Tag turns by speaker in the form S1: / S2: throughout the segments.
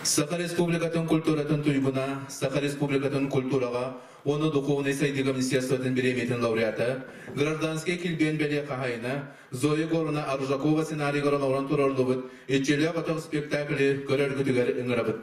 S1: Саха Республикатын культуратын туйгуна, Саха Республикатын культураҕа уонна духовнай сайдыыга министерствотын бириэмийэтин лауреата, гражданскай килбиэн бэлиэ хаһаайына Зоя Егоровна Аржакова сценарийыгар олоҕуран туруоруллубут Иччилээх отох спектаклы көрөргүтүгэр ыҥырабыт.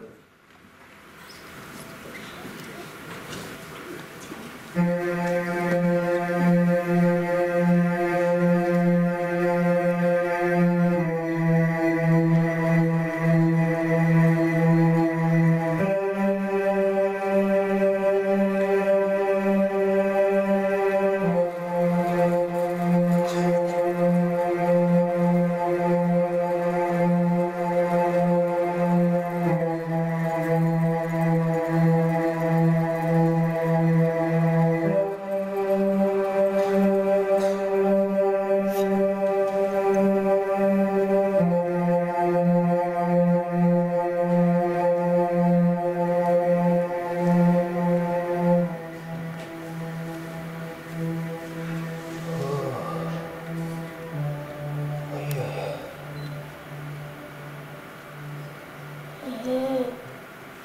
S2: Эһээ,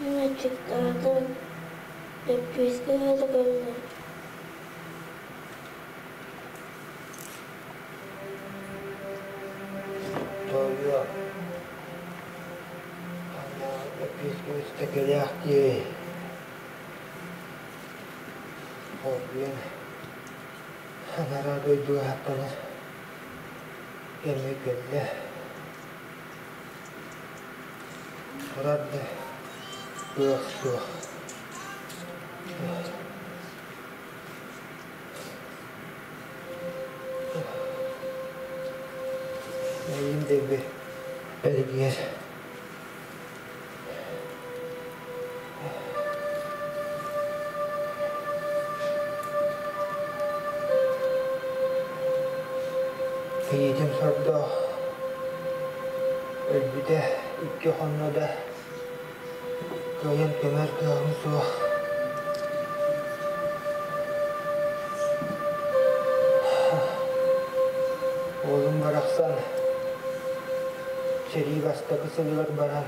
S2: мин аччыктаатым, лэппиэскэ ыһыта кэллэ.
S3: Тоойуо, ханнааҕы лэппиэскэ үстэ кэлээхтиэй. Холбуйан анараа дойдуга аттанар кэмэ кэллэ. Турар да кыах суох. Эйим дэби эргийэр. Кийиитим сордоох өлбүтэ икки хонно да кыайан көмөр кыаҕым суох. Уолум барахсан сэрии бастакы сылыгар баран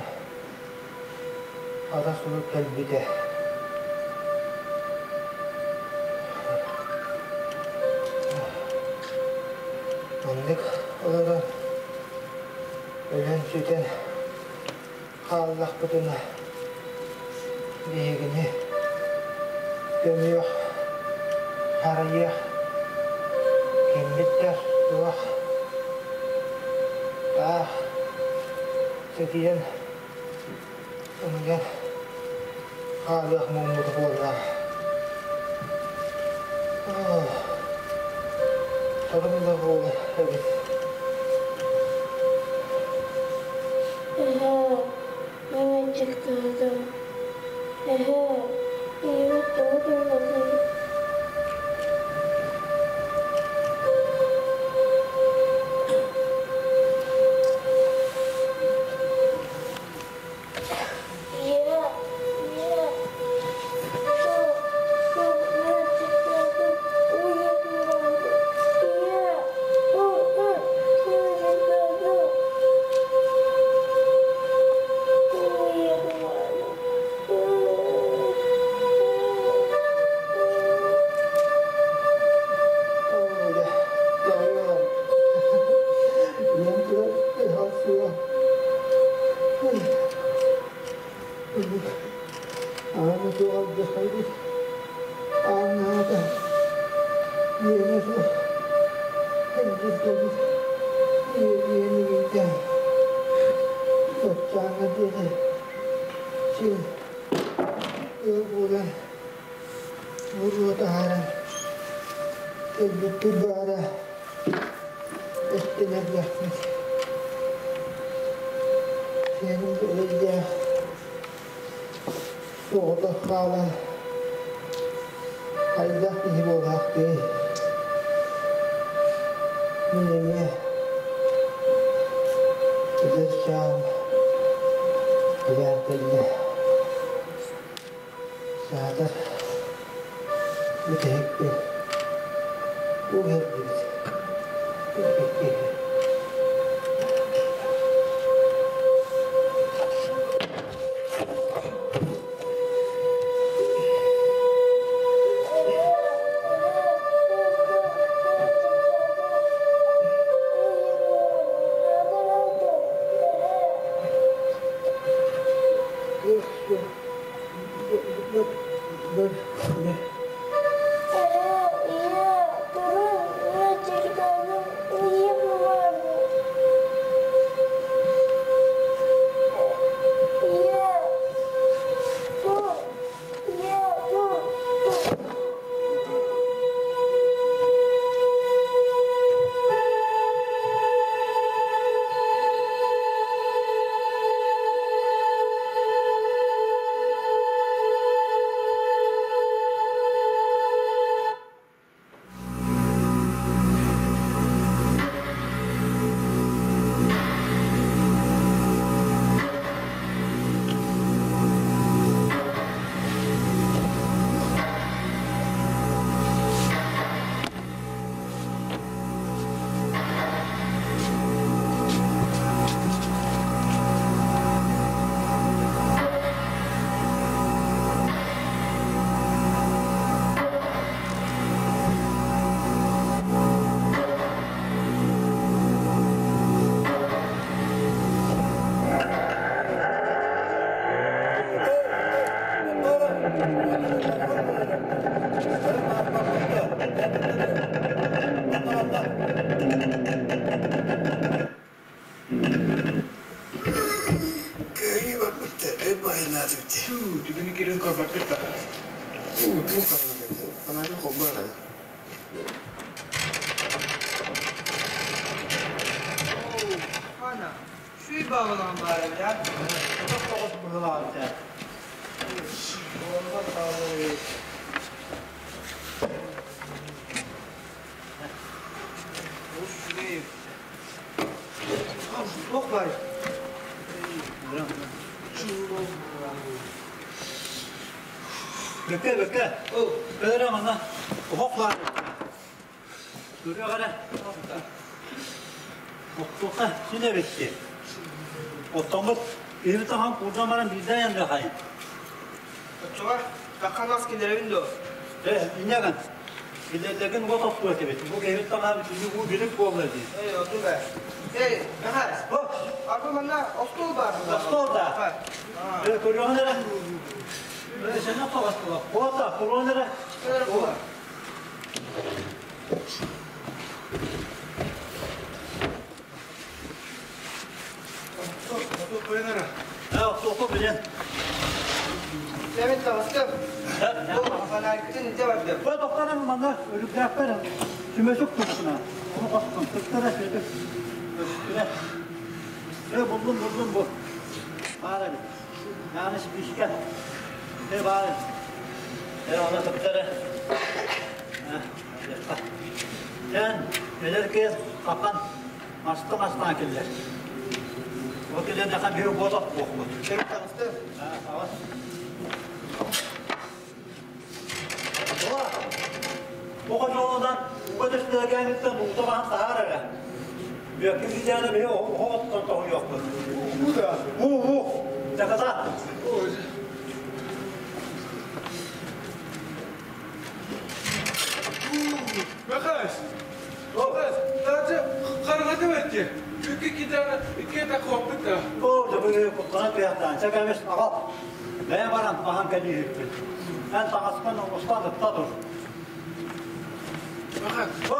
S3: хара сурук кэлбитэ. Маннык олорон өлөн-сүтэн хааллахпытына биһигини көмүөх, харайыах киммит да суох. Таах сытыйан Ымыйан хаалыах муҥмут буолла. Сорум да буолар эбит.
S2: Эһээ, мин аччыктаатым. Эһээ, ийэбит тоҕо турбатый? Ийээ, ийээ, суох, суох, мин аччыктаатым, уу ийэтин баҕарда. Ийээ, уу, уу, мин аччыктаатым. Уу ийэтин баҕарда.
S3: Аана суох алдьархайбыт ааҥнаата иэнэ суох илдьиргэбит иэнигийдэ баччааҥҥа диэри син ыал буолан буруо таһааран кэлбиппит баара эстэн эрдэхпит сиэним эрэйдээх соҕотох хаалан хайдах киһи буолаахтыай мин эмиэ эдэр чаам билээн кэллэ Саатар бүтэһикпин уһэрдибит киһи. Б Б Б
S2: Ээ, ийээ, турун, мальчиктарым ийэм баар. Ийээ, тур, ийээ, тур, тур.
S4: Кыайыы барбыт байнаатыбыт.
S1: Түгүнү кирин көрбөппүт да.
S4: Анааны холбоон.
S3: Хана, шүй бағылан бар эбит, а?
S5: Тоғыз быһылаабыта.
S3: Онда салып. Ус шүгей. Туох бар?
S5: Бөкө, бөкө. Бөрө мана оһох баар. Көрө гара. Оттука сине битти. Оттоңгут ири тахан курдан баран бирден yandı hayın.
S3: Оччоҕо такканас киллеребин дуо?
S5: Э, иннегин. Билердеген вот отту этебит. Бу кебит тахан бүтүнү бу билип болду ди.
S3: Эй, оту бэ. Эй, Михась, арба манна остуол баар.
S5: Остуол да. Э, көрүөҥ эрэ. Э, сен тоҕастыла. Кота, көрүөҥ эрэ. Э, оттуку билен.
S3: Лемет таҕыстым. Бу фонарикытын илдьэ бардым.
S5: Бу тоқтарым мана өлүктээхпэр сүмөсүк тупсуна. Ону қостум. Тыктара сөйдүк. Өстүрэ. Э, булдум, булдум бу. Бар эбит. Яны спичка. Э, бар. Э, аны тыктара. Сен элер кез капан астың астан келер. О келер жақа беу болақ боқпы.
S3: Лемет таҕыстым.
S5: Оға жолынан уға түстігеніктен ұлтаған сағар әлі. Бөккі видеоны бе оғыттан тоғы жоқпы. У, у, жақаса.
S1: Михась! Михась, таачы қарғаты бәтке. Үкі китаны, үкі та қоппыт да.
S5: О, жабы құттана тұяқтан. Чак емес, ағал. Бәйін баран, бахан кәлі жүріппін. Ән тағаспен ұстан ұтта тұр.
S1: Михась,
S5: О,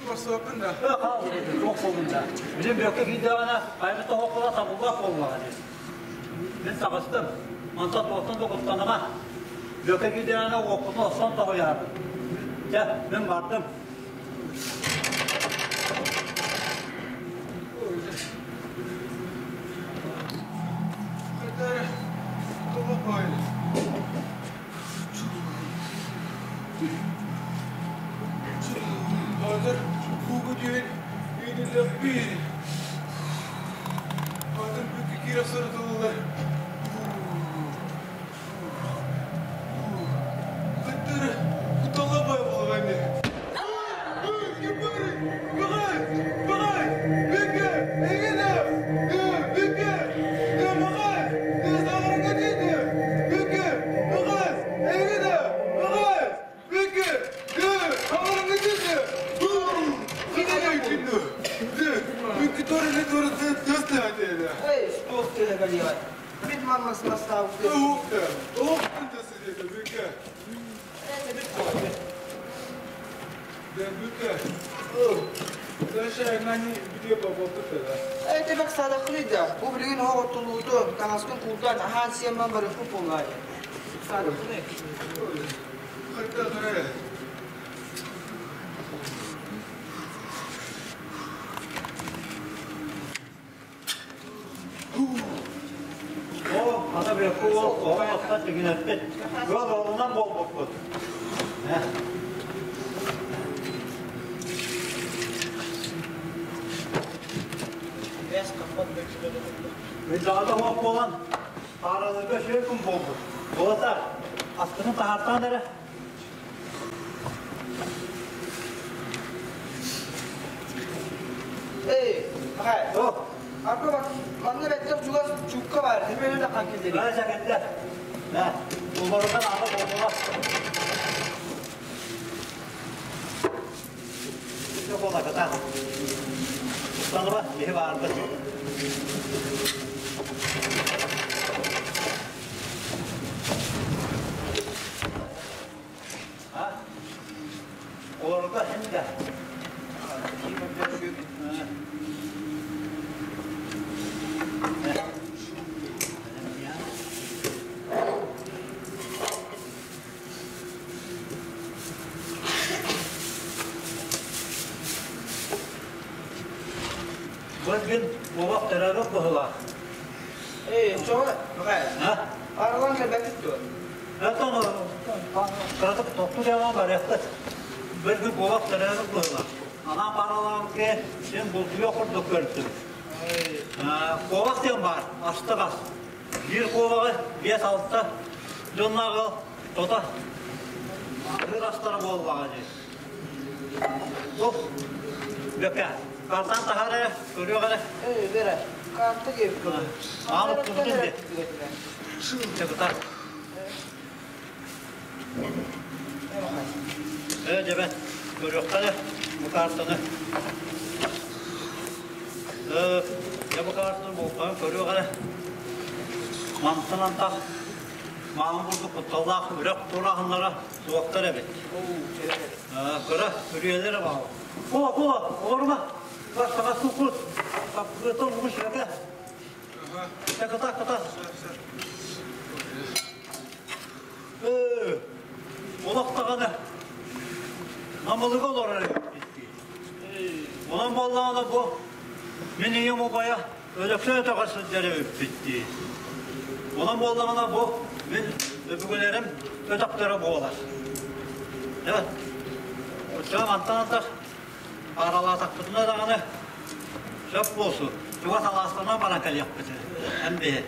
S1: басуапын да.
S5: қал, жоқ болдым да. Білем бөккі видеоны қаймыты оқыла табылға болмаған. Мен тағыстым. Манта тоқтан да құттаныма. Бөккі видеоны оқыны ұстан тоғыярды. Жа, мен бардым.
S1: Қайтары, тола қойды. Hazır, hugu düğün, üyünüzde bir. Hazır, büyük kira sarıtılılar. Қайтары, құтала бай болған
S3: Эй, туох теле кэлиэҕэй. Мин манна мастаабыт. Ээ, саадаххыный да, бу билигин оһох оттулуутун, таҥаскын куурдан, аһаан сиэн барыахпыт буоллаайы. Саадаххыный.
S5: О, ата бэкку уол оҕо тигинэппит. Ыал оҕолунан буолбуппут. Мин даҕата уох буолан, паараларга үчүгэй күн буолбут. Буолата, аскытын таһаартаан эрэ.
S3: Эй, Михаил.
S5: О,
S3: Арка бak, манна бэттэх чугас чуукка баар, эмиэ да хан киллэрии.
S5: Баа сәкэнтэ. Мә, олорунан аны болдула. Буола ката. Тустаныба, биһи баарбыт. А? Олорго хинде. Бүгүн олох төрөөбүт быһыылаах.
S3: Эй, чоҕо, Михаил.
S5: А?
S3: Аралан кэлбэппит дуо?
S5: Оттон кыратык тохтуу диэҕэ барыахпыт. Бір күн олох төрөөбүт быһыылаах. Анаа паралаабыкка син бултуйа курдук көрдүм. Куобах диэн баар, астык ас. Биир куобаҕы 5-6 дьоннооҕу тута аһыыр астара буоллаҕа дии. Тух, Бөкө, картан таһаар эрэ, көрүөх эрэ.
S3: Эй, Вера, карта диэбит курдук.
S5: Аан уктубутун дии. Чакытар. Ээ, дьэбэ, көрүөххэ эрэ бу картаны. Ээ, дьэ бу картаны болҕойон көрүөх эрэ. Мантан антах маамы курдук кутталлаах үрэх туорааһыннара суохтар эбит. Кыра үрүйэлэр баал. Кула, кула, олорума. Бас саҕас кукут. Таппытын угус бөкө. Кыта, кыта. Олох даҕаны намылыга олорор эбиппит. Онон буоллаҕына бу мин ийэм убайа Өлөксөй өтөҕөр сылдьар эбиппит дии. Онон буоллаҕына бу мин өбүгэлэрим өтөхтөрө буолар. Дьэ, оччоҕо мантан антах пааралаатахпытына даҕаны сөп буолсу. Чугас алаастарынан баран кэлиэхпит эн биһи.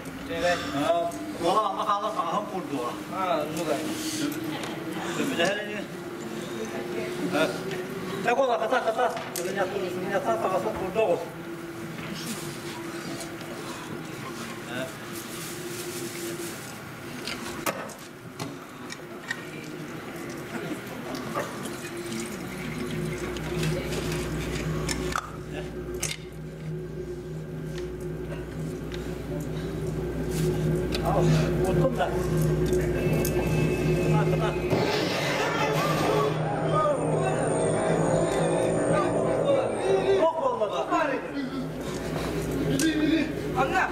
S5: Уола алма хаалан таҥаһым курдуга. Сөбүлэһэр ини. Чэ буола хата хата сыгынньахтан таҥасын курду оҕус. Уттум да. Туох буолла да?
S3: Анна!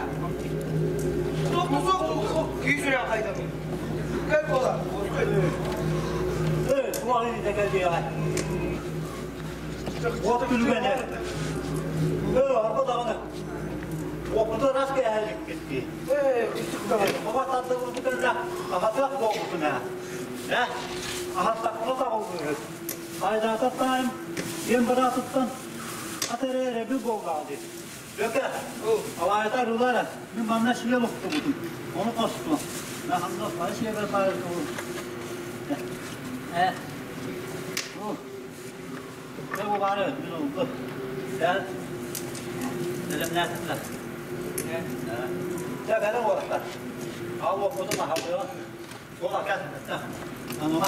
S3: Суох, суох, суох. Киһи сүрэҕэ хайдамый. Кэл буола.
S5: Эй, туох иһитэ кэлиэҕэ? Уот күлүгэнэ. Эй, арба даҕаны. Уоппуту ыраас кээһэликпит дии.
S3: Ээ, кыстык даҕаны.
S5: Оҕо тардыбыт кэннэ аһатыах буолбутун ээ. Э, аһаттахпына табыллыыһыт. Айдаата таайым диэн быраатыттан ат эрэ эрэбил буоллаҕа дии. Бөкө, алаайата арыылаа эрэ. Мин манна сиэл охтубутум. Ону хостуом. Мин ханна хайа сиэбэр баар Э, Дьэ бу баары мин ылбыт. Дьэ, бэлэмнээтиннэр. Дьэ, кэлин уолаттар. Аал уоппутун аһалыаҕын. Уол акаат Анума.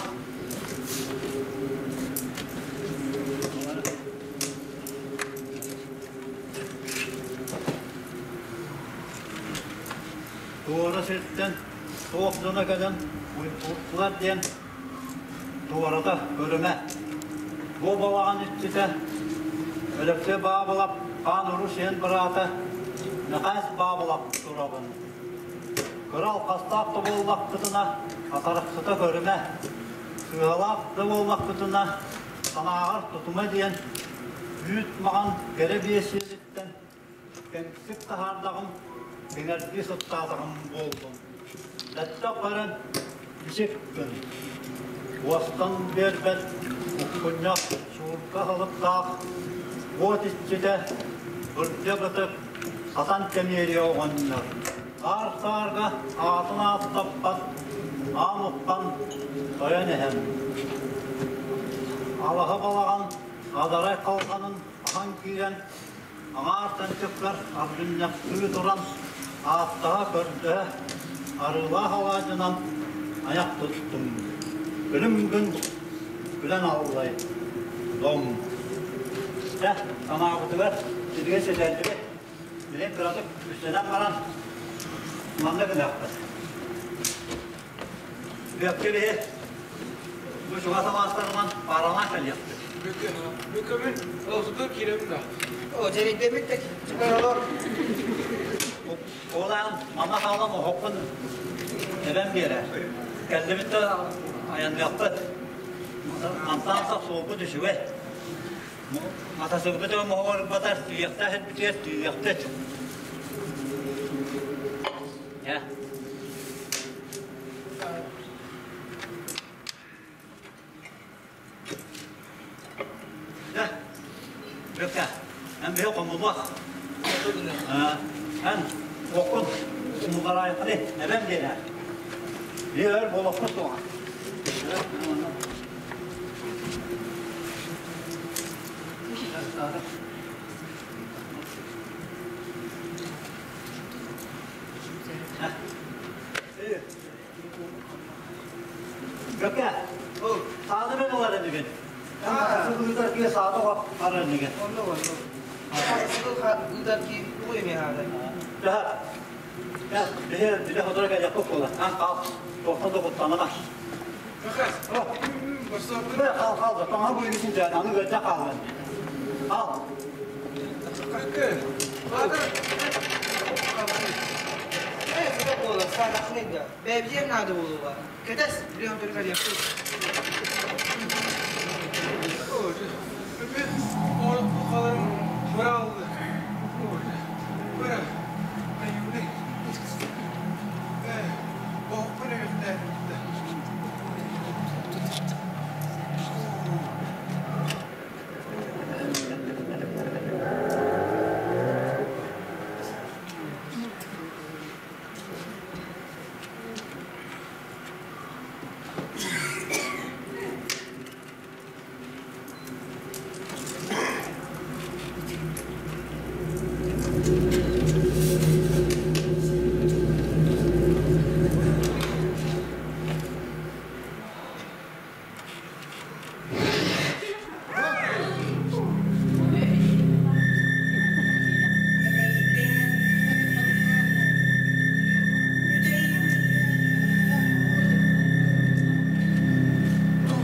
S5: Туора сиртэн туох дьоно кэлэн уйбуттулар диэн туората көрүмэ. Бу балаҕан иччитэ Өлөксөй Баабылап хаан уруу сиэн быраата Мэхээс Баабылап турабын. Кыра алхастаах да буоллахпытына атарахсыта көрүмэ, сыыһалаах да буоллахпытына санааҕар тутума диэн үүт маҕан кэрэ биэсиэлиттэн Кэҥсик таһаардаҕым, кэҥэрдии сыттаатаҕым буоллун. Бэттэх баран бичик гын. Уостан биэрбэт уккунньах суурка аһылыктаах уот иччитэ бырдьа бытык Хатан Тэмиэрийэ оҕонньор аар-саарга аатын ааттаппат аан уххан тойон эһэм. Алаһа балаҕан адарай халҕанын аһан киирэн Аҥаар танчыктар ардынньахтыы туран, ааттаһа-көрдөһө, арыылаах алаадьынан айах туттум. Күлүм күн күлэн аллай, дом. Дьэ, санаабытыгар сиргэ ситэрдибит. Билин кыратык үссэнэн баран, манна гыныахпыт. Бүөккэ биһи бу чугас алаастарынан пааралаан кэлиэхпит.
S3: Бүккэ, бүккөбүн олсутур киирэбин да. О, дьэрийдэммит да чыгар олор.
S5: Олаан манна хаалан оһохпун эбэн биэрэр. Кэллибит да айанныахпыт. Мантан сах суолбут үчүгэй. Матасыгбыт моһугар батар түйэхтээх этбитигэр түйэхпит. Дьэ. Дьэ, Бүөккэ, эн биһи хомулуох. Эн уоккун умуллараайханы эбэм диэнэ. Биһи өр буолуохпут суоҕа. Gökkä, сааны мен ылар инигин. Сылгыытар киһи сааны барар инигин.
S3: Онно онно. Сылгыытар киһи тугу эмиэ хаалай.
S5: Төһө? Биһи биле хотура кэлиэхпит буола. Ан хаал, туохтан да куттаныма. Хаал, хаал, тоҥо буйгутун дьэ, аны ыалдьа хааллан. Хаал.
S3: Бэйбиэр наада буолуоҕа. Кэтэс, билиэн төрүкэлиэхпит.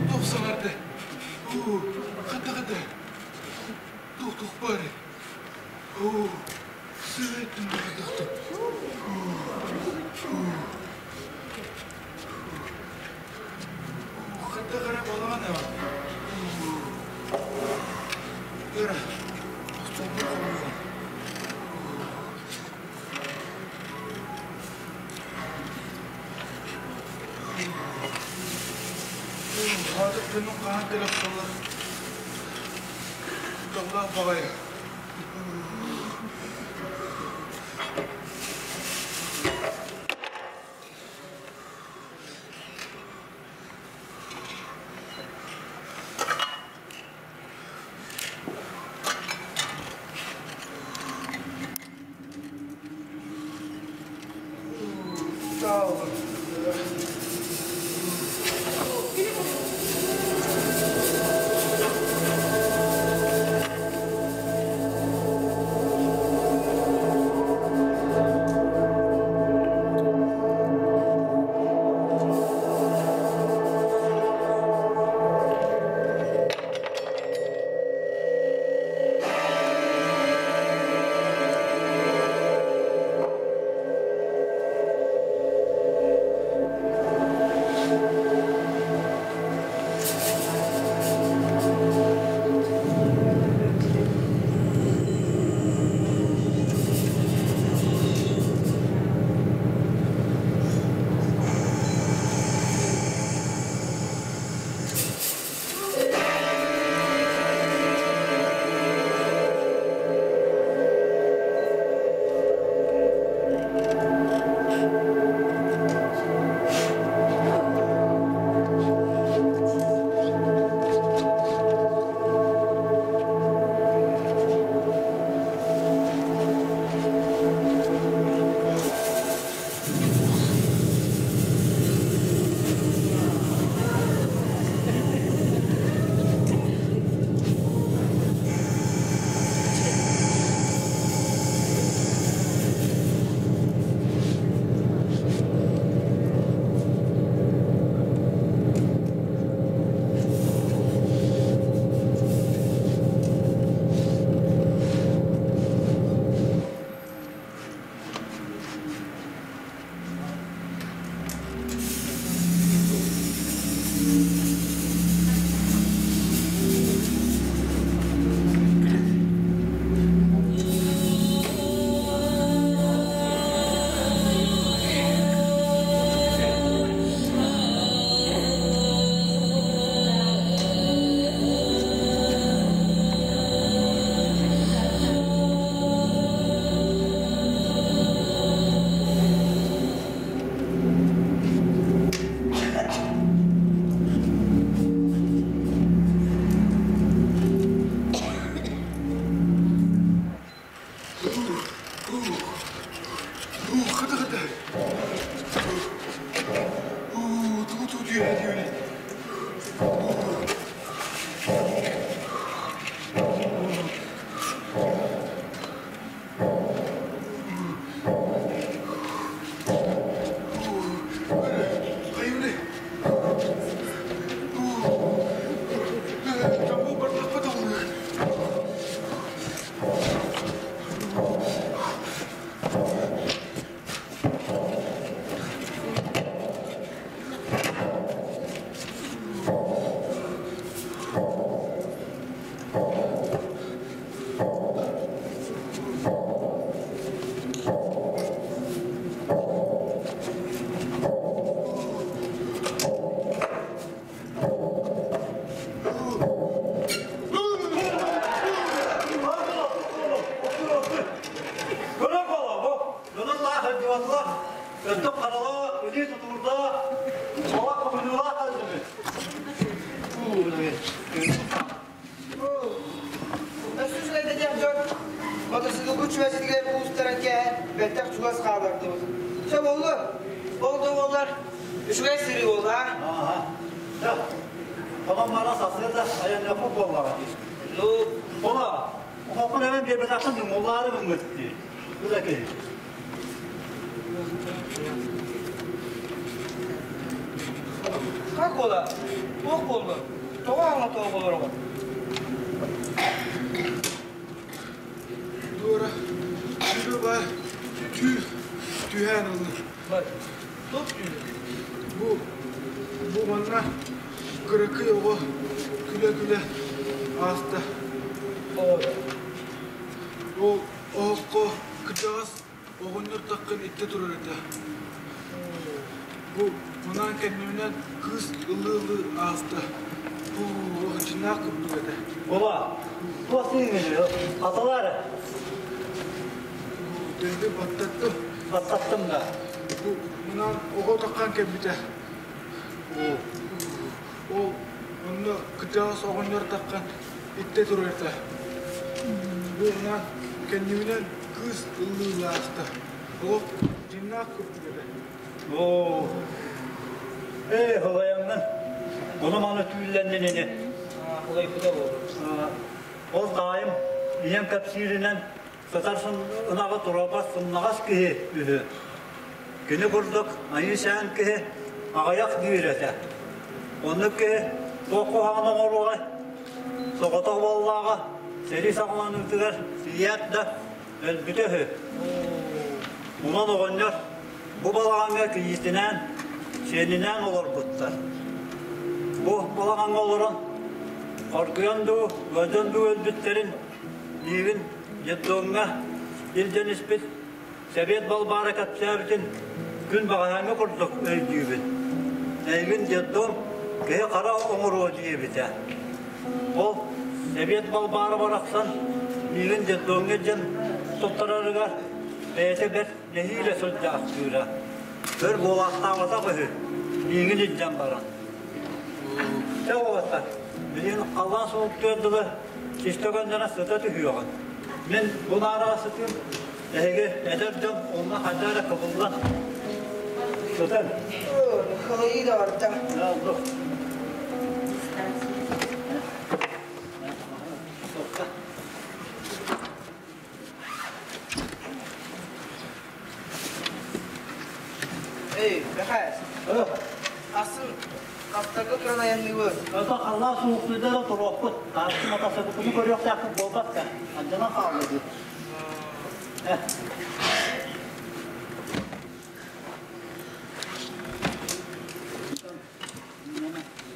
S1: Туох саҥарда? Хата-хата. Туох-туох баар? Сыайтын Хайдах эрэ балаҕан эбит. Ыра, охсуллар хомуйуом. Хаатыр дьонун хаһан кэлэ охсоллор. Кутталлаах баҕайы.
S5: Илии тутуурдаах, олох кыбыныылаах кэллибит.
S3: Өссө үчүгэйдэ диэх дьон, мотоциклбыт чүмэчитигэр куустаран кээһэн, бэттэх чугас хааллардыбыт. Сөп буоллун. Ол да буоллар, үчүгэй сырыы буолла,
S5: Ааһа. Онон мара сарсыарда айанныахпыт буоллаҕа дии.
S3: Ну,
S5: Ола, оһоххун эбэн биэрбэтэххин дуу, гыммыт дии. Бу да киһи.
S3: Как ола? Туох буолла? Тоҕо аҥа тоҕо олороҕун?
S6: Дора, сүрү баар, түү, түһээн ыллым.
S3: Бай, туох түүлэ?
S6: Бу манна кыракый оҕо күлэ-күлэ ааста.
S3: Оҕо.
S6: Ол оһоххо кырдьаҕас оҕонньор таххан иттэ турар этэ. Бу мунаан кэннибинэн кыыс ыллыы-ыллыы ааста. Бу дьиҥнээх курдук этэ.
S5: Ола, туох тыыҥын хатылар?
S6: Дэлби баттаттым.
S5: Баттаттым да.
S6: Бу мунаан оҕо таххан кэлбитэ. Ол онно кырдьаҕас оҕонньор таххан иттэ турар этэ. Бу мунаан кэннибинэн кыыс ыллыы-ыллыы ааста. Олох дьиҥнээх курдук этэ.
S5: Оо, ээ, хылайаҥҥын, ону маны түүллэннин ини.
S3: Хылайбыта буолуо.
S5: Ол таайым ийэм кэпсииринэн сытар ынаҕы туруорбат сымнаҕас киһи үһү. Кини курдук айыы-сээн киһи аҕыйах диир этэ. Оннук киһи туох куһаҕан оҥоруоҕай? Соҕотох буоллаҕа, сэрии саҕаланыытыгар тиийээт да өлбүтэ үһү. Онон оҕонньор бу балаҕаҥҥа кийиитинээн, сиэнинээн олорбуттар. Бу балаҕаҥҥа олорон хоргуйан дуу, ыалдьан дуу өлбүттэрин миигин детдомҥа илдьэн испит Сэбиэт Балбаара кэпсээбитин күн бэҕэһээҥҥи курдук өйдүүбүн. Эйигин детдом киһи хара оҥоруо диэбитэ. Ол Сэбиэт Балбаара барахсан миигин детдомҥа илдьэн туттарарыгар бэйэтэ бэрт нэһиилэ сылдьаахтыыра. Өр буолаахтаабатах үһү, миигин илдьэн баран. Чэ уолаттар, билигин халлаан суһуктуйар дылы чисто көннөрөн сыта түһүөҕүн. Мин бу наараҕа сытыым, эһиги эдэр дьон онно хайдах эрэ кыбыллан сытын.
S3: Кылайыы да барда. Эй, Мэхээс. Асын хастарга туран айанныыбыт.
S5: Ото халлаан суһуктуйда да туруохпут. Таарыччы матасыкытыны көрүөхтээхпит буолбат да. Алдьанан хаалла дии.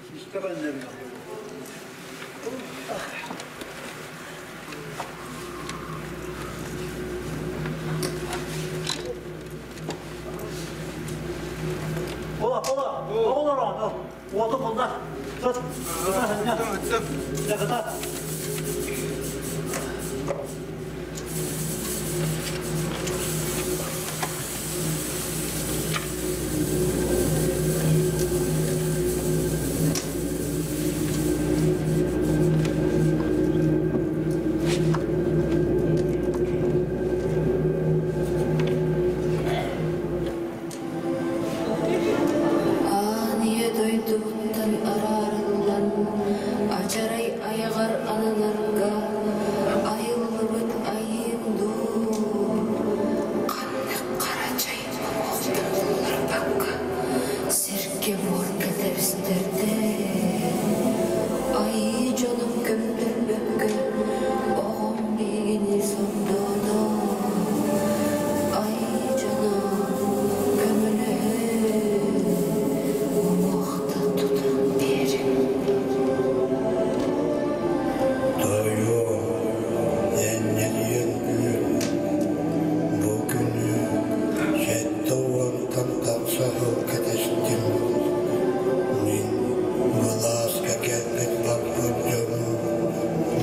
S5: Сүүскэ көннөрүөх. Ола, ола, оҕолор, уоту булла. Сыт, сыта сынньа. Сыта.
S7: Аан ийэ дойдубуттан араарыллан, адьарай айаҕар ананарга айыллыбыт айыым дуу, ханнык хара дьай уҥуохтан булларбакка сиргэ-буорга тэбистэрдэ. Айыы дьонум көмтөрбөккө оҕом биһигини сордоото. Айыы дьоно көмөлөһөн уҥуохта тутан биэриҥ.
S4: Тоойуом, энньэлийэн үүт, бу күнү 70-тан тахса сыл кэтэстим. Мин былааска кэлбит барбыт дьону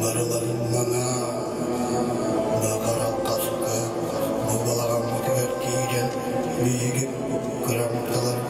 S4: барыларын манаан, баҕар алҕаска бу балаҕаммытыгар киирэн биһиги кырамталарбытын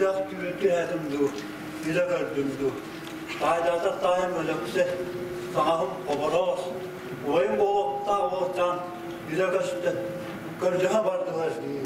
S5: Дьиҥнээх түүн түһээтим дуу, илэ көрдүм дуу. Таайдаатар таайым Өлөксө, саҥаһым Хобороос, убайым буолуохтаах уолчаан илэ көстөн, көрдөһө бардылар дии.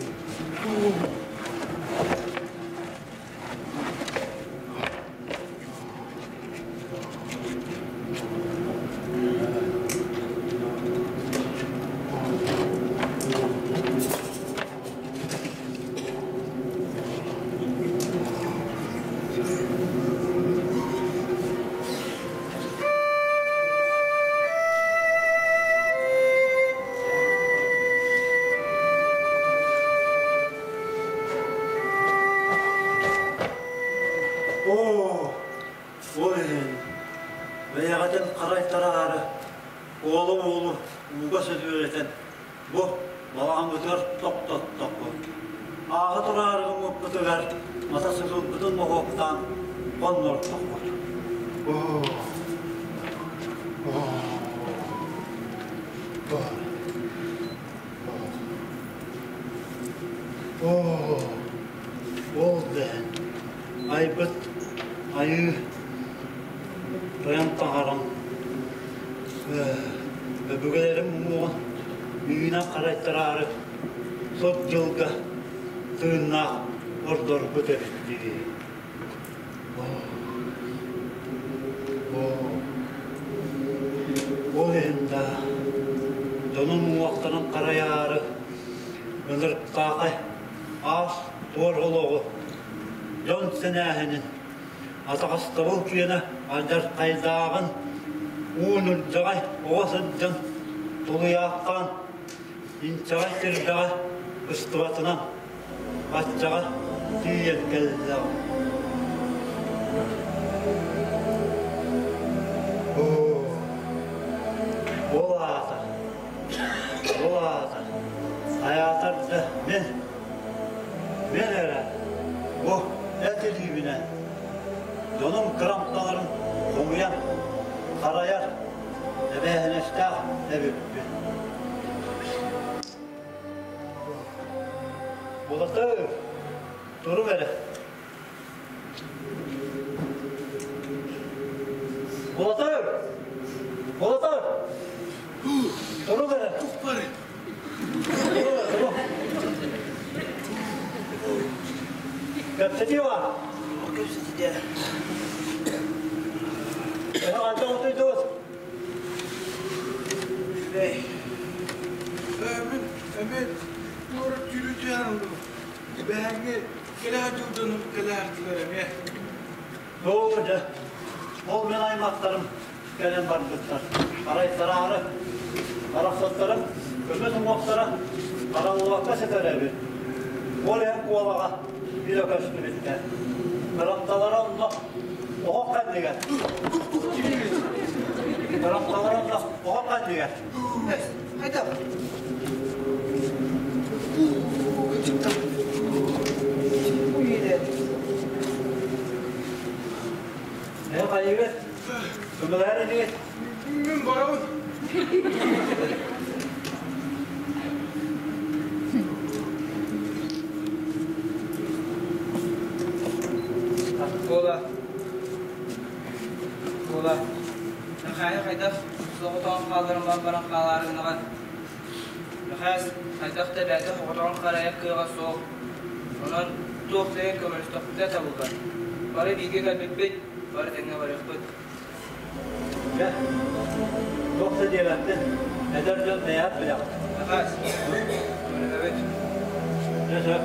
S5: Оо, ол иһин бэйэҕитин харайтараары уолум уолу ууга сөтүөлэтэн бу балаҕаммытыгар тохтоттохпут. Ааҕа тураары гыммыппытыгар матасыыкылбытын моһуоктаан хоннортохпут.
S6: Оо, оо,
S5: Оо, ол дэһэн айбыт айыы тойон таҥарам өбүгэлэрим уҥуоҕун үүнэн харайтараары сот дьылга тыыннаах ордорбут эбит дии. Ол иһин да дьонум уҥуохтарын харайаары ынырыктаахай аас-туор олоҕу дьон сэнээһинин атаҕастабыл киэнэ алдьархайдааҕын уун үрдэҕэй оҕо сылдьан тулуйаахтаан инчэҕэй тирбэҕэ быстыбатынан баччаҕа тиийэн кэллэҕим. Ол аата, ол аата, айаатар да мин, мин эрэ бу эт илиибинэн дьонум кырамталарын хомуйан харайар эбээһинэстээх эбиппин. Булатыр, туруҥ эрэ. Булатыр! Булатыр! Туруҥ эрэ. Туруҥ, туруҥ. Кэпсэтии баар.
S3: Кэпсэтии
S5: Эһэ хайдах утуйдугут?
S3: Үчүгэй.
S6: Мин эмиэ туора түүрү түһэн ыллым. Бэһэҥҥи кэлээ дьылдьаным кэлээхтилэр эмиэ.
S5: Оо, дьэ, ол мин аймахтарым кэлэн барбыттар. Арайтараары, барахсаттарым көмүс уҥуохтара хараллыбакка сытар эбит. Ол иһин куолаҕа илэ көстүбүттэр. Кырамталара онно оһох кэннигэр. Кырамталара онно оһох кэннигэр.
S3: Хайдах?
S5: Ээ, хайыгыт? Көмөлөһөр инигит?
S6: Мин барабын.
S3: Кола. Кола. Михаил хайдах соҕотоҕун хаалларан баран хаалаары гынаҕын? Мэхээс хайдах да бэйэтэ соҕотоҕун харайар кыаҕа суох. Онон туох да көмөлөстөхпүтүнэ табыллар. Бары бииргэ кэлбиппит, бары тэҥҥэ барыахпыт.
S5: Дьэ, туох да диэбэппин, эдэр дьон бэйэҕит билэҕит.
S3: Мэхээс, көрүнэбит.
S5: Дьэ сөп,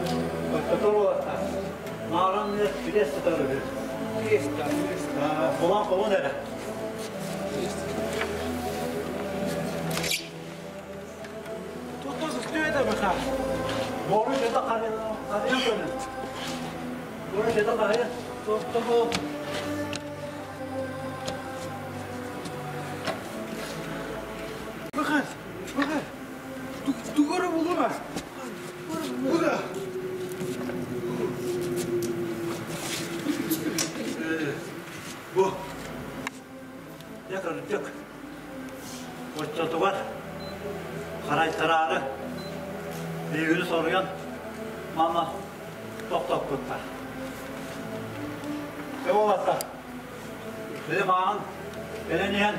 S5: оччотугар уолаттар, мааран кириэс сытар үһү.
S3: Кириэс да, кириэс.
S5: Булан хомун эрэ.
S6: Tuttu tuttu баха.
S5: Boru жета қария көнө. Boru жета қария. Тоқтоғо.
S6: Баха, баха. Тугора булума. Буга.
S5: Бу. Дьэ кырдьык, оччотугар харайтараары биһигини соруйан мама тохтоппуттар. Дьэ уолаттар, били мааҕын кэлэн иһэн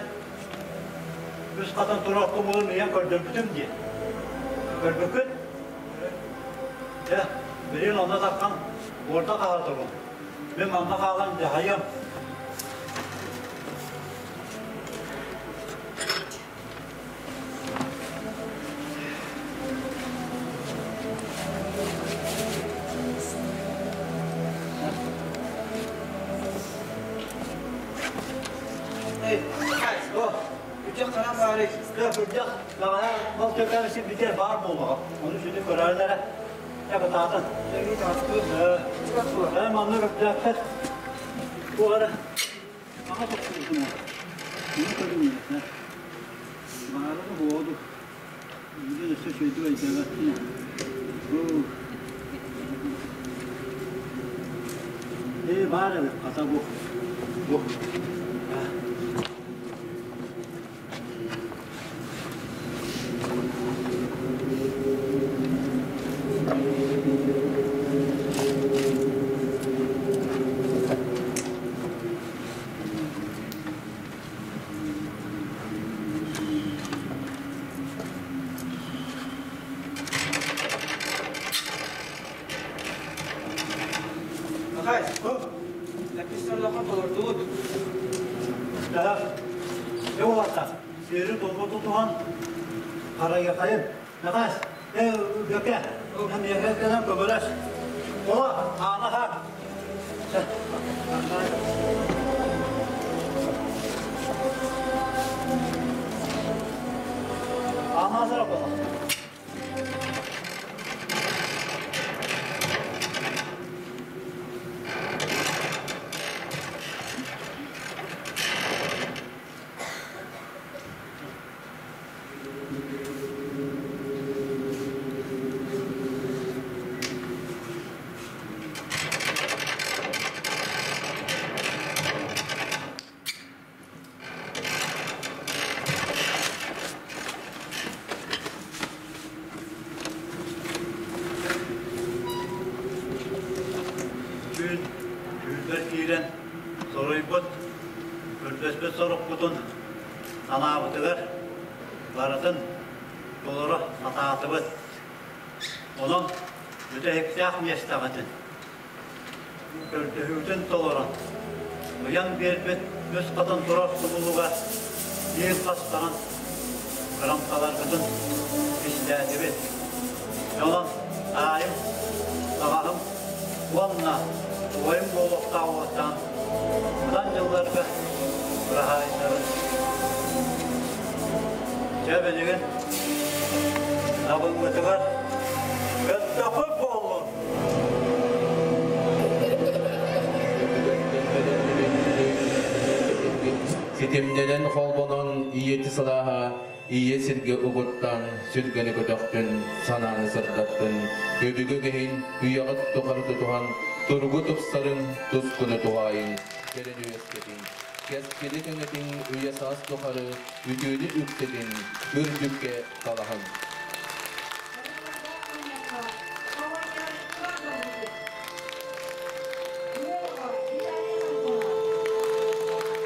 S5: үс хатан турар тумулун ыйан көрдөрбүтүм дии. Көрбүккүт? Дьэ, билигин онно таххан уорда хаала турун. Мин манна хаалан дьаһайыам. Сирбитигэр баар буолуоҕа. Ону сүннү көрөөрүлэрэ. Дьэ кытаатан. Манна көрдөөктөр. Туох эрэ Аҕа тохтуутуна кини көрүҥнэтэ, баара да буолуо дуу, билигин өссө үчүгэйдик өйдөөбөппүн ээ. Ээ баар эбит хата бу бу
S3: Михай, эпистоллохо толордубут.
S5: Дьэ уолаттар, сиэри-туому тутуһан, харайыахайын. Мэхээс, ээ, Бүөкэ, миэхэ кэлэн көмөлөс. Ола, аана хаар. Аана азара бола. Түүн түүлбэр киирэн соруйбут, көрдөспүт сорукпутун санаабытыгар барытын толоро сатаатыбыт. Онон бүтэһиктээх миэстэҕитин көрдөһүүтүн толорон, ыйан биэрбит үс хатан турар тумулугар биир хастарын кырамталаргытын кистээтибит. Онон таайым, таҕаһым уонна убайым буолуохтаах уоттаан быдан дьылларга быраһаайдарын. Дьэ билигин табыллытыгар көттөхү буоллун!
S1: Ситимнэнэн холбонон ийэти сылааһа ийэ сиргэ угуттан сүргэни көтөхтүн, санааны сырдаттын, өбүгэ киһин үйэҕит тухары тутуһан, туругу тупсарын, тускуну туһаайын, кэлэн үөскэтин, кэскили кэҥэтин үйэ саас тухары үтүөнү үктэтин, үрдүккэ талаһын.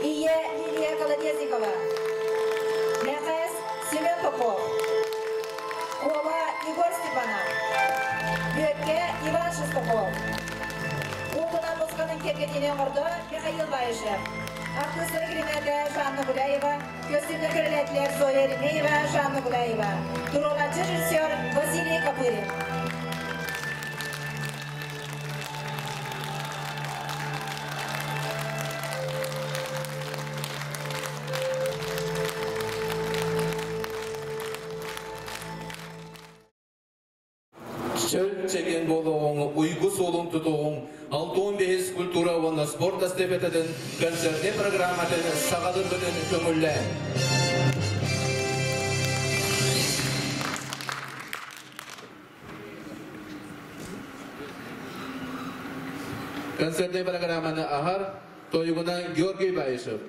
S8: Ийэ Лилия Колодезникова, Мэхээс Семен Попов, Куола Егор Степанов, Бүөккэ Иван Шестаков, Уутунан музыканын кэргэнинэн оҥордо Михаил Баишев, артыыстары гримэтэ Жанна Гуляева, көстүүнү көрөлөөтүлэр Зоя Еремеева, Жанна Гуляева, туруорааччы режиссер Василий Копырин.
S1: Чөл чэгиэн буолуоҕуҥ, уйгу суолун тутуоҕуҥ, 65 культура уонна спорт эстафетатын концертнай программатын саҕалыырбытын көҥүллээн. Концертнай программаны аһар тойугунан Георгий Баишев.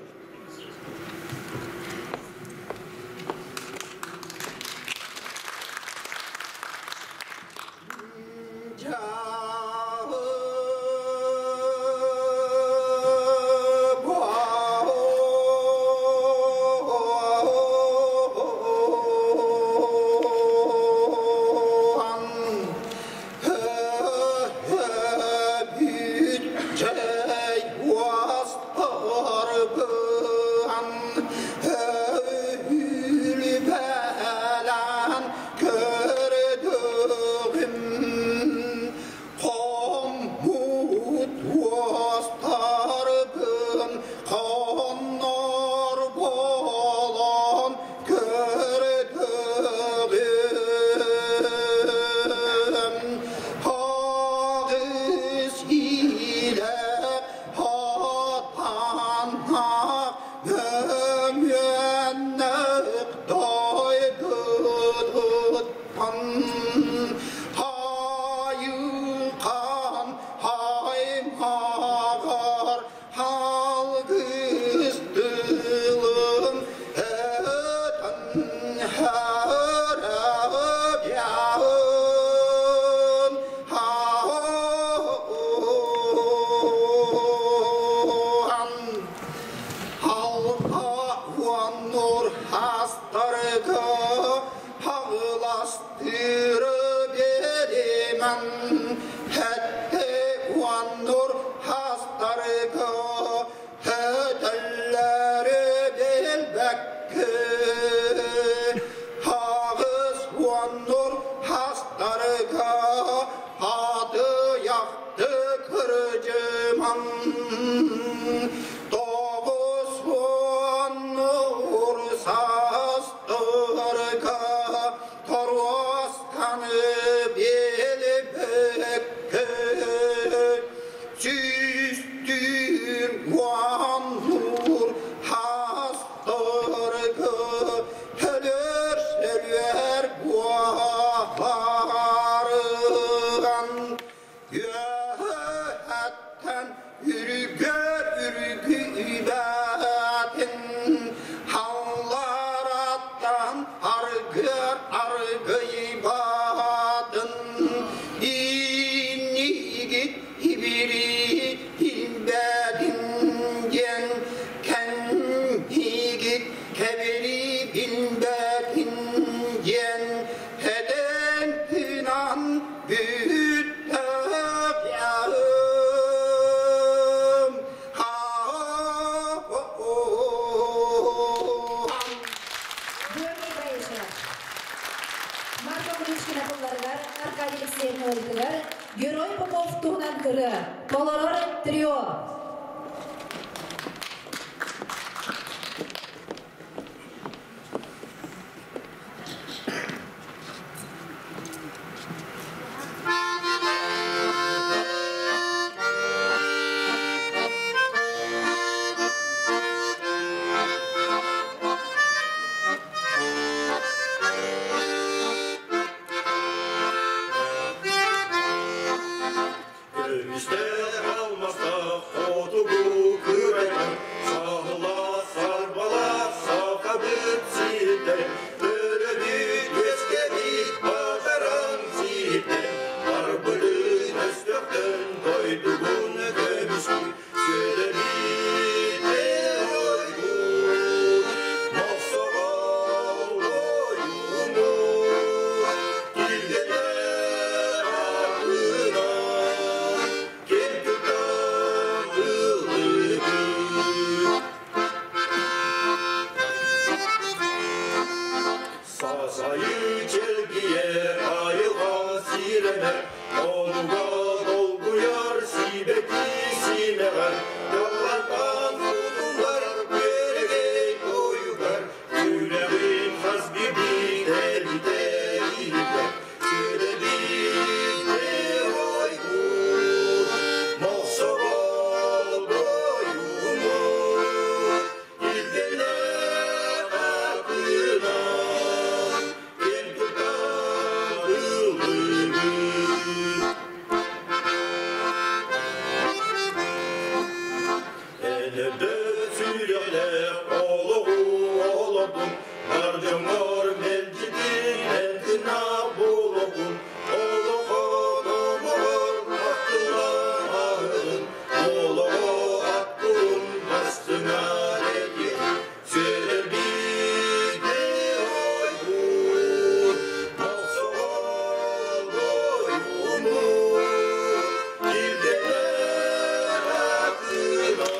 S4: Тоҕус уон саастарга торуосканы билбэккэ сүүстүүр уоннуур хастарга төлөр сөрүөр буоларыган үөһэттэн үрүгэр үргүйбэтин халлараттан аргыр аргыйбатын иннигит ибири билбэтин диэн кэннигит кэбири билбэтин диэн этэн тыынан бүттэҕим.
S8: Георгий Баишев. Марта Куличкина тылларыгар, Аркадий Алексеев мелодиятыгар Герой Попов туһунан ырыа, толорор трио.
S9: Көмүстээх алмастаах хотугу кырайдар, саһыла сарбалаах сахабыт сирдэр, төрөбүт үөскэбит батаран сирдэр, барбытын өстөхтөн дойдугун көмүскүү, сүөдэбит ойгун, мохсоҕол ойууну, килгэнэр акынан, ким тутан ыллыгын. Сасайы чэлгийэр айылҕа сирэнэр, онуга долгуйар сибэки симэҕэр, даллантан кутуллар күөрэгэй тойугар, сүрэҕин хас биирдии тэбитэ иһиллэр, сүрэбит ойгун, мохсоҕол бойуну, илгэлээх атынан, ким тутан ыллыгын. Энэрдэ сүрэхлээх олоҕу олордум, бар дьоҥҥор мэлдьитин эн тыыннаах буолуоҕун, олоххо номоҕор ахтыллан ааһыгын, олоҕо аттылын бастыҥа этиэх, сүөрэрбит ойгун, мохсоҕол ойууну, килгэлээх атынан,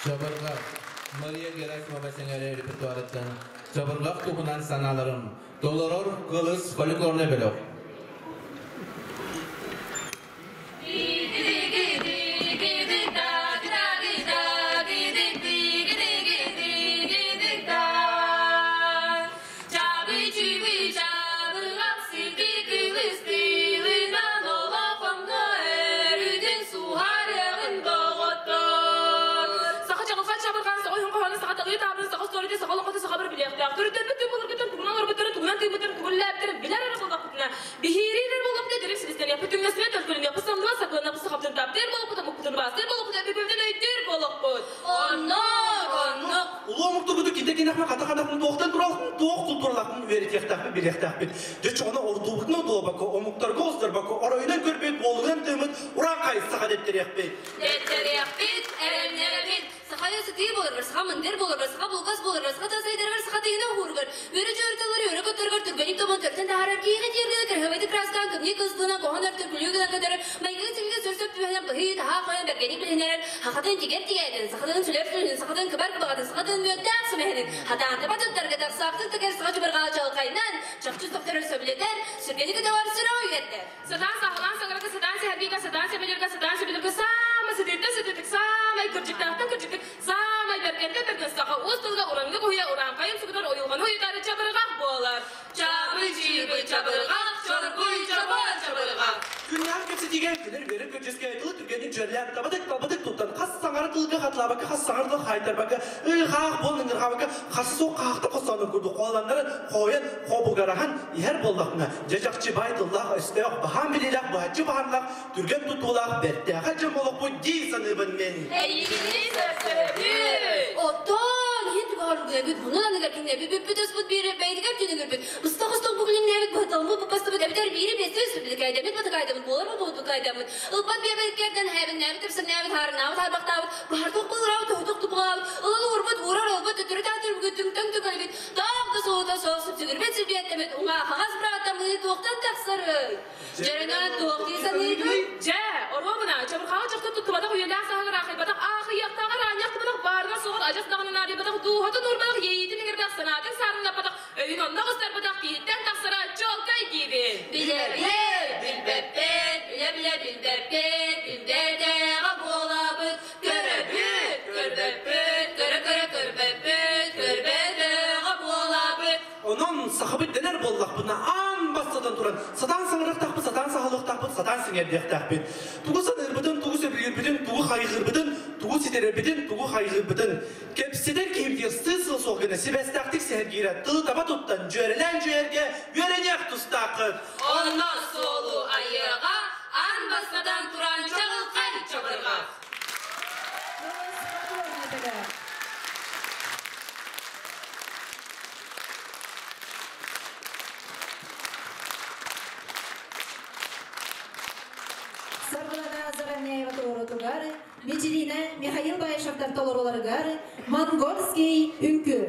S1: Чабырҕах, Мария Герасимова сэҥээрэ репертуарыттан Чабырҕах туһунан санааларым, толорор Кылыс фольклорнай бөлөх.
S10: Улуу омуктарбыт ките кинахма хата ханахмын туохтан туралхын туох културалахын үөрэтиэхтээхпит билиэхтээхпит. Дьэ чоҕуна ордуубутун одуобакка, омуктарга оҕустарбакка, оройунан көрбүт, буолугунан тыыммыт ураан хайысаха дэттэриэхпит.
S11: Дэттэриэхпит, эрэннэрэбит. Саха сытыы буоларгар, саха мындыр буоларгар, саха булгас буоларгар, саха тыл сайдарыгар, саха тыына уһууругар, үөрэ-дьүөрэ тыллары өрө көтөргөр, түргэнник тобон төртөн таһаарар, киһиэхэ тиэргэнэ кыраһыабайдык кырааскаан, кымньыы кыстыынан, хоһон өртөр, күлүү гынан көтөрөр, майгыга-силгэ сөр-сөп түбэһинэн быһыы-таһаа хойон бэргэник билиһиннэрэр, сахатын тигэр тигээтин, сахатын сүлэр сүлүнүн, сахатын кыбар кыбаҕатын, сахатын мүөттээх сүмэһинин, хатаан таба туттарга тахсаахтык тыгар саха чубарҕаа чалкайынан, чахчы сөхтөрөр сөбүлэтэр, сүргэни көтөҕөр сүрэ үөрдэр.
S12: Сатаан саҕалаан саҥарарга, сатаан сэһэргииргэ, сатаан сөбүлүүргэ, сатаан сөбүлүүргэ саамай сытыытта сытыытык, саамай кырдьыктаахтан кырдьыктык, саамай бэргэнтэн бэргэн саха уус тылга ураннык уһуйа урааҥхайын сугутар уйулҕаны уйутаары чабырҕах буолар.
S11: Чабы-чибы чабырҕах, чоргуй чобоон чабырҕах.
S10: Күннээх кэпсэтиигэ күлэр үөрэр көрдьүскэ тылы түргэнник дьүөрэлээн табатык талбатык туттан хас саҥара тылга хатылаабакка хас саҥара тыл хаайтарбакка ыы-хаах буолан ыҥырҕаабакка хас суох хаахта хостоонун курдук хооланнарын хойон хобугараһан иһэр буоллахпына дьэ чахчы баай тыллаах өстөөх баһаам билиилээх быһаччы баһардаах түргэн тутуулаах бэртээхэй дьон буолуохпут дии саныыбын мин.
S11: Эйигини көрсөбүт! Оттон иһин түгэҕэр мунун аныгар кинилэби бүппүт ыспыт биири бэйэтигэр түнүгүрбүт быстах устук бугулиҥнээбит быһыталмыт буппастыбыт эбэтэр биири биэсти үспүт батыкайдамыт буолар бутукайдамыт ылбат биэбэккэрдэн хэбиҥнээбит тэпсэҥнээбит хаарыҥнаабыт харбахтаабыт баһартук былыраабыт тоһутук тупулаабыт ылан уурбут уурар ылбыт төттөрү таатырбыт түҥтөҥ түкөлбүт таах да суота суох сүпсүгүрбэт сүлбиэттэмит уҥа хаҥас бырааттамыы туохтан тахсарый дьэрэнэн туох дии саныыгый
S12: Дьэ, оруобуна, чабырҕаҕы чахчы туттубатах үйэлээх саһыгар аахайбатах, аахыйыахтааҕар аанньахтыбатах, баарыгар суоҕар адьас даҕаны наадыйбатах, дууһатын уурбатах, иэйиитин иҥэрбэтэх, санаатын саарыннаппатах, өйүн онно оҕустарбатах киһиттэн тахсара чуолкай диибин.
S11: Билэбит, билбэппит, билэ-билэ билбэппит, билбэтэҕэ буолабыт, көрөбүт, көрбөппүт, көрө-көрө көрбөппүт, көрбөтөҕө буолабыт.
S10: Онон сахабыт дэнэр буоллахпытына аан бастатан туран сатаан саҥарыахтаахпыт, сатаан саһылыахтаахпыт, сатаан сиҥэрдиэхтээхпит. Тугу саныырбытын, тугу сөбүлүүрбүтүн, тугу хайҕыырбытын, тугу ситэрэрбитин, тугу хайҕыырбытын кэпсэтэр киһибитигэр сыыс-сыл суох гына сибээстээхтик сэһэргиирэ тылы таба туттан дьүөрэлээн дьүөргэ үөрэниэх тустааххыт.
S11: Онно суолу айыаҕа аан бастатан туран чаҕылхай чабырҕах.
S8: Саргылана Заровняева толорутугар, Мичилина Михаил Баишевтар толоруларыгар Монгольский үҥкүү.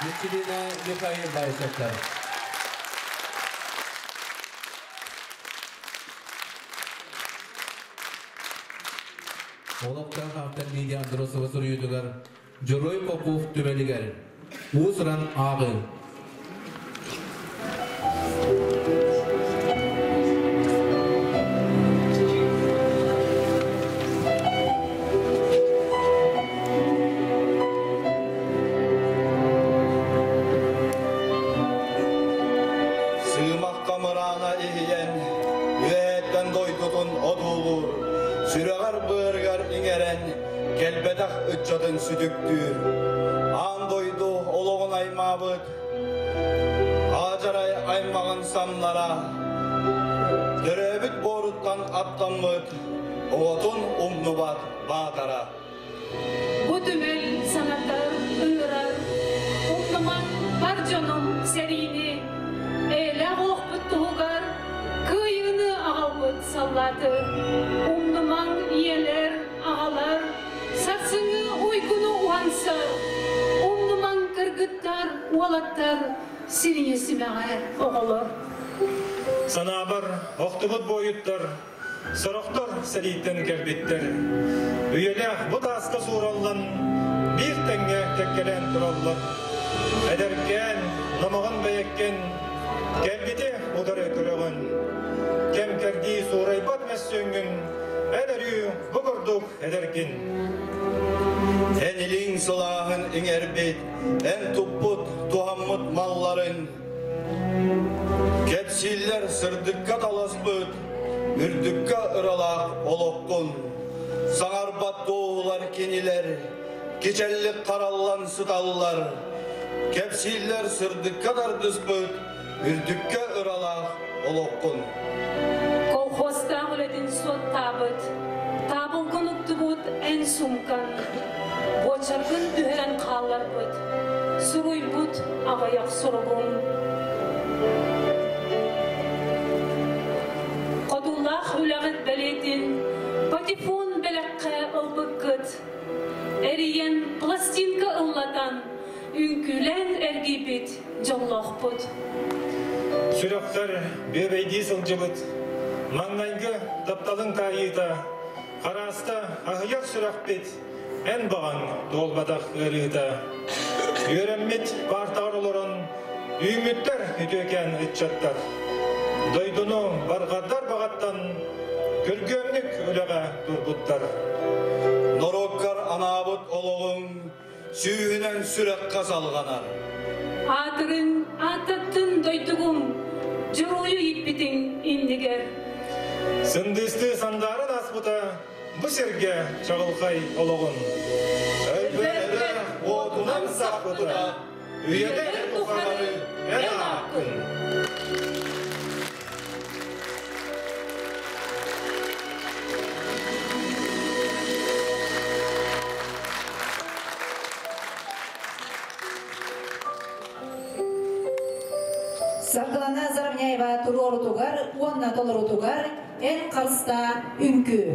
S1: Мичилина Михаил Баишевтар. Олохтоох автор Лидия Андросова суруйуутугар Дьоруой Попов түмэлигэр уус-уран ааҕыы.
S9: Сыымахха мыраана иһийэн, үөһэттэн дойдутун одуулуур, сүрэҕэр-быарыгар иҥэрэн, кэлбэтэх ыччатын сүтүктүүр. Аан дойду олоҕун аймаабыт, аадьарай аймаҕын самнара, төрөөбүт буоруттан аттаммыт, оҕотун умнубат баатара.
S13: Бу түмэл санатар, ыҥырар, умнумаҥ бар дьонум сэриини, эйэлээх олохпут туһугар кыайыыны аҕалбыт саллааты. Умнумаҥ ийэлэр, аҕалар, сарсыҥҥы уйгуну уһансар, умнумаҥ кыргыттар, уолаттар, сириҥи симэҕэ оҕолор.
S14: Санаабар, охтубут буойуттар Сорохтор сэрииттэн кэлбиттэр. Үйэлээх бу тааска суураллан, биир тэҥҥэ кэккэлээн тураллар. Эдэркээн, номоҕон бэйэккин, кэлбити утары көрөҕүн. Кэм кэрдии суурайбат мөссүөҥҥүн, эн өрүү бу курдук эдэргин.
S9: Эн илиҥ сылааһын иҥэрбит, эн туппут, туһаммыт малларын Кэпсииллэр сырдыкка таласпыт, үрдүккэ ыралаах олоххун. Саҥарбат туоһулар кинилэр, кичэллик хараллан сыталлар. Кэпсииллэр сырдыкка тардыспыт, үрдүккэ ыралаах олоххун.
S13: Колхозтаах үлэтин суоттаабыт, таабылгын уктубут эн суумкан, буочаргын түһэрэн хаалларбыт, суруйбут аҕыйах суругуҥ. Хотуулаах үлэҕит бэлиэтин патефон бэлэххэ ылбыккыт. Эрийэн пластинка ыллатан, үҥкүүлээн эргийбит дьоллоохпут.
S14: Сүрэхтэр бүөбэйдии сылдьыбыт маҥнайгы тапталыҥ таайыыта харааста аһыйар сүрэхпит эн баҕаҥ туолбатах ыарыыта. Үөрэммит паартаҕар олорон үүммүттэр үтүөкээн ыччаттар. Дойдуну барҕардар баҕаттан күргүөмнүк үлэҕэ турбуттар.
S9: Норуоккар анаабыт олоҕуҥ сүүһүнэн сүрэххэ салҕанар.
S13: Аатырыҥ, ааттаттын дойдугум, дьоруойу ииппитиҥ иннигэр.
S14: Сындыыстыы сандаарын ааспыта бу сиргэ чаҕылхай олоҕун.
S9: Өлбөдө уотунан сахпыта, үйэлэр тухары эн ааккын.
S8: Саргылана Заровняева туруорутугар уонна толорутугар эн харыстаа үҥкүү.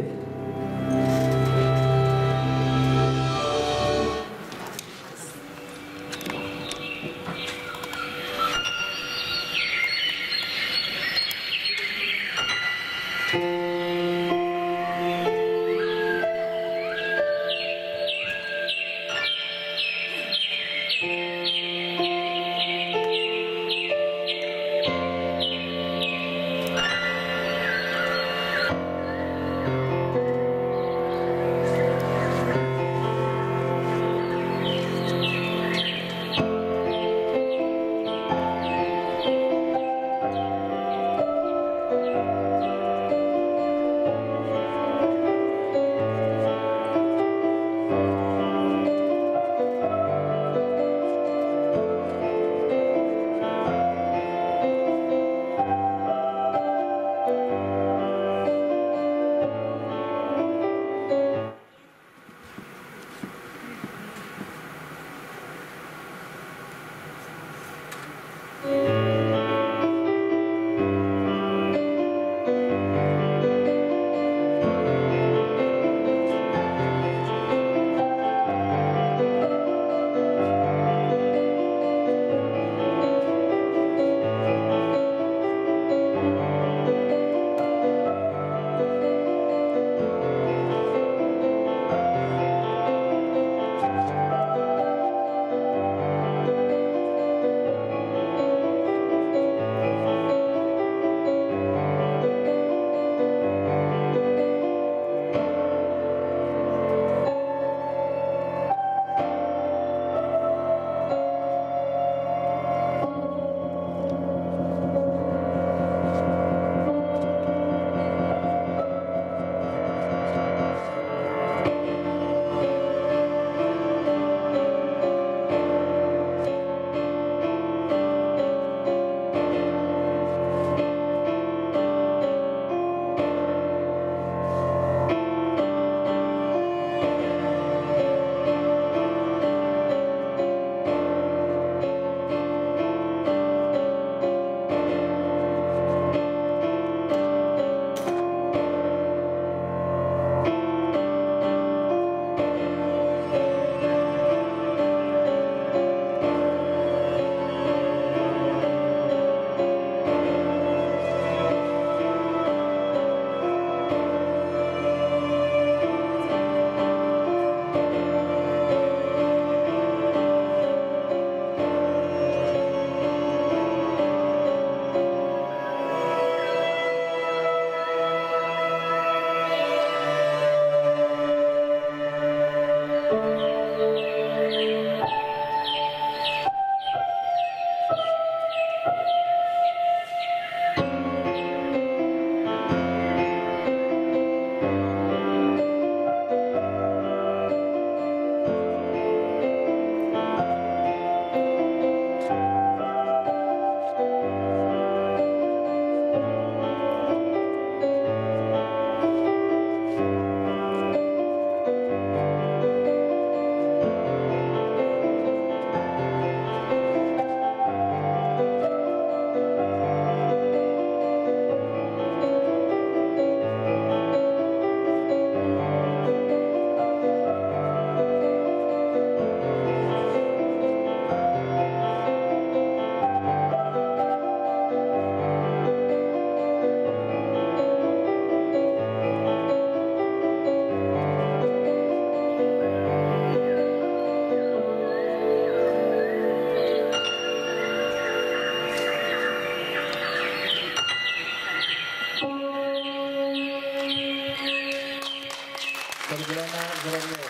S1: Журавлева.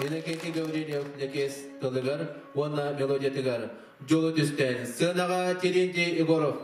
S1: Иннокентий Гаврильев Лэкиэс тылыгар уонна мелодиятыгар дьолу түстээн сыанаҕа Терентий Егоров.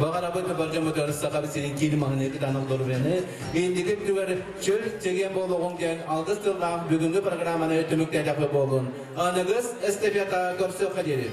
S1: Баҕарабыт баржамытыгар саха сирин киин маһыны кытаанах доруобуйаны, инники өттүгэр чөл чэгиэн буолуоҕуҥ диэн алгыс тыллаах бүгүҥҥү программаны түмүктээтэхпит буоллун. Аныгыс эстафета көрсүөххэ диэри.